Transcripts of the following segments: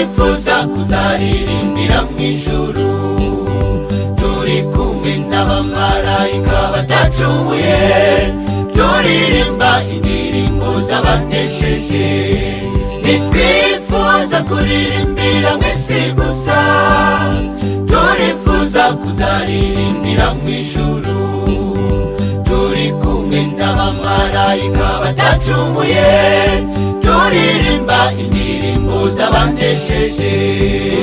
Turifuza kuzaririmbira mu ijuru, turi kumwe n'abamarayika batacumuye, turirimba indirimbo z'abanesheje. Nitwifuza kuririmbira mu isi gusa, turifuza kuzaririmbira mu ijuru, turi kumwe n'abamarayika batacumuye, turirimba indirimbo z'abanesheje.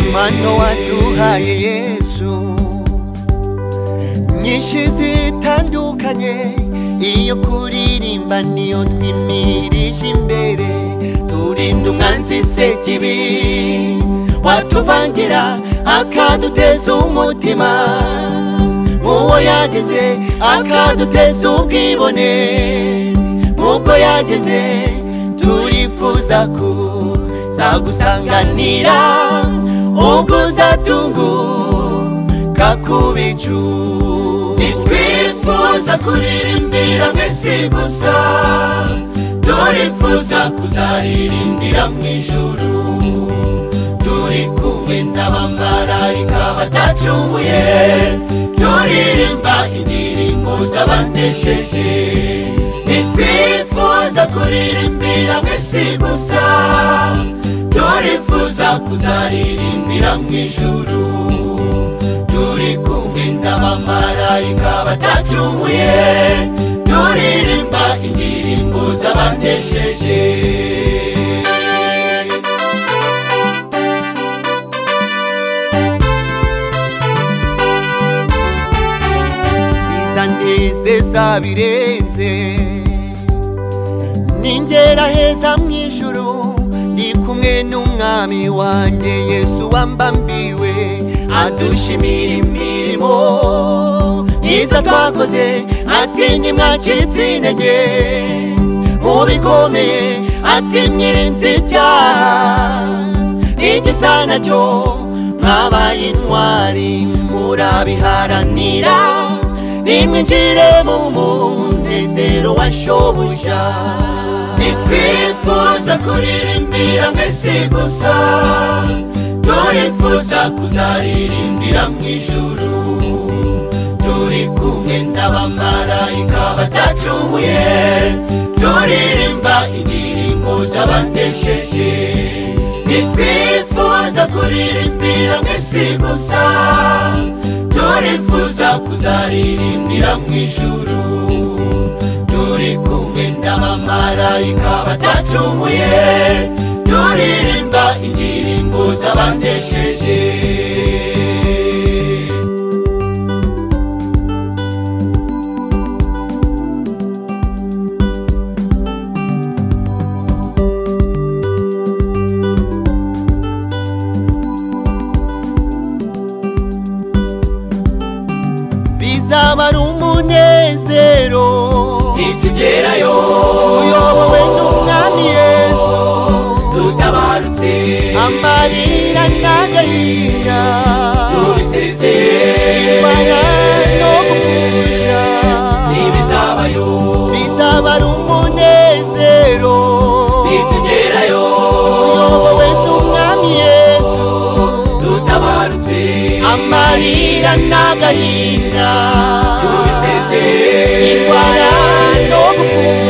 Impano waduhaye Yesu nyinshi zitandukanye, iyo kuririmba niyo twimirije imbere. Turinda umwanzi sekibi watuvangira akaduteza umutima, nk'uwo yagize akaduteza ubwibone, nk'uko yagize. Turifuza kuzagusanganira ubwo uzatunguka ku bicu. Nitwifuza kuririmbira mu isi gusa, turifuza kuzaririmbira mu ijuru, turi kumwe n'abamarayika batacumuye, turirimba indirimbo z'abanesheje. Nitwifuza kuririmbira mu isi gusa, turifuza kuzaririmbira mu ijuru, turi kumwe n'abamarayika batacumuye, turirimba indirimbo z'abanesheje. Bizanezeza birenze ningera heza mu ijuru, ndi kumwe n'umwami wanjye Yesu wambambiwe, adushimira imirimo myiza twakoze, ati ntimwacitse intege mu bikomeye, ati mwirinze icyaha n'igisa nacyo, mwabaye intwari murabiharanira, nimwinjire mu munezero wa shobuja. Nitwifuza kuririmbira mu isi gusa, turifuza kuzaririmbira mu ijuru, turi kumwe n'abamarayika batacumuye, turirimba indirimbo z'abanesheje. Nitwifuza kuririmbira mu isi gusa, turifuza kuzaririmbira mu ijuru, turi kumwe n'abamarayika batacumuye, turirimba indirimbo z'abanesheje. Bizaba ari umunezero nitugerayo, tuyobowe n'umwami Yesu, dutabarutse amarira n'agahinda tubisezeye, indwara no gupfusha ntibizabayo. Bizaba ari umunezero nitugerayo, tuyobowe n'umwami Yesu, dutabarutse amarira n'agahinda tubisezeye, indwara no gupfusha.